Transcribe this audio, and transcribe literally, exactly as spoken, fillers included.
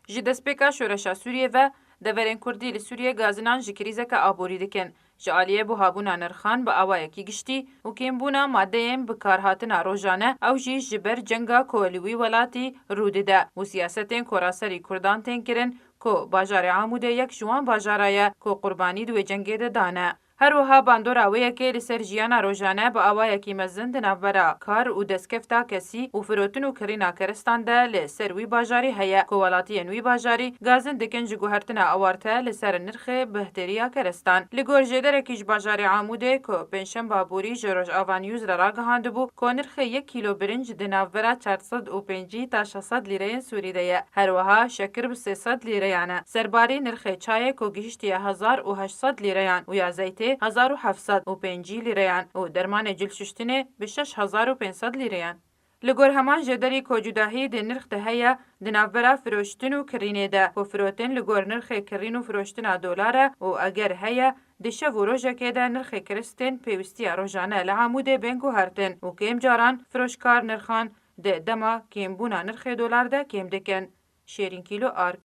Ji destpêka şoreşa Sûriyê ve, deverên Kurdî li Sûriyê gazinan ji krîzeke aborî dikin. Ji aliyê buhabûna nirxan bi awayekî giştî û kêmbûna madeyên bikarhatina rojane, ew jî ji ber cenga ku li wî welatî rû dide û siyasetên ku raserî Kurdan tên kirin, ku bajarê Amûdê yek ji wan bajara ye ku qurbanî di wê cengê de dane. Her wiha bandora wê yekê li ser jiyana rojane bi awayekî mezin di navbera kar û destkefta kesî û firotin û kirîna kiristan de li ser wî bajarî heye, ku welatiyên wî bajarî gazin dikin ji guhertina awarte li ser nirxê bihtêriya kiristan. Li gor jêderekî ji bajarê Amûdê ku Pêncşemba borî ji Rojava News re ragihandibû ku nirxê yek kîlo birinc di navbera çar sed û pêncî ta şeş sed lîreyên Sûrî de ye. Her wiha şekir bi sê sed lîreyan e. Serbarî nirxê çayê ku gihiştiye hezar û heşt sed lîreyan û ya zeytê hezar û heft sed û pêncî lîreyan û dermanê cilşuştinê bi şeş hezar û pênc sed lîreyan. Li gor heman jêderî ku cudahî di nirx de heye di navbera firoştin û kirînê de, ku firotin li gor nirxê kirîn û firoştina dolar e û eger heye, di şev û rojekê de nirxê kiristên pêwîstiya rojane li Amûdê bên guhertin û kêm caran firoşkar nirxan di dema kêmbûna nirxê dolar de kêm dikin. Şêrîn Kîlo Ark.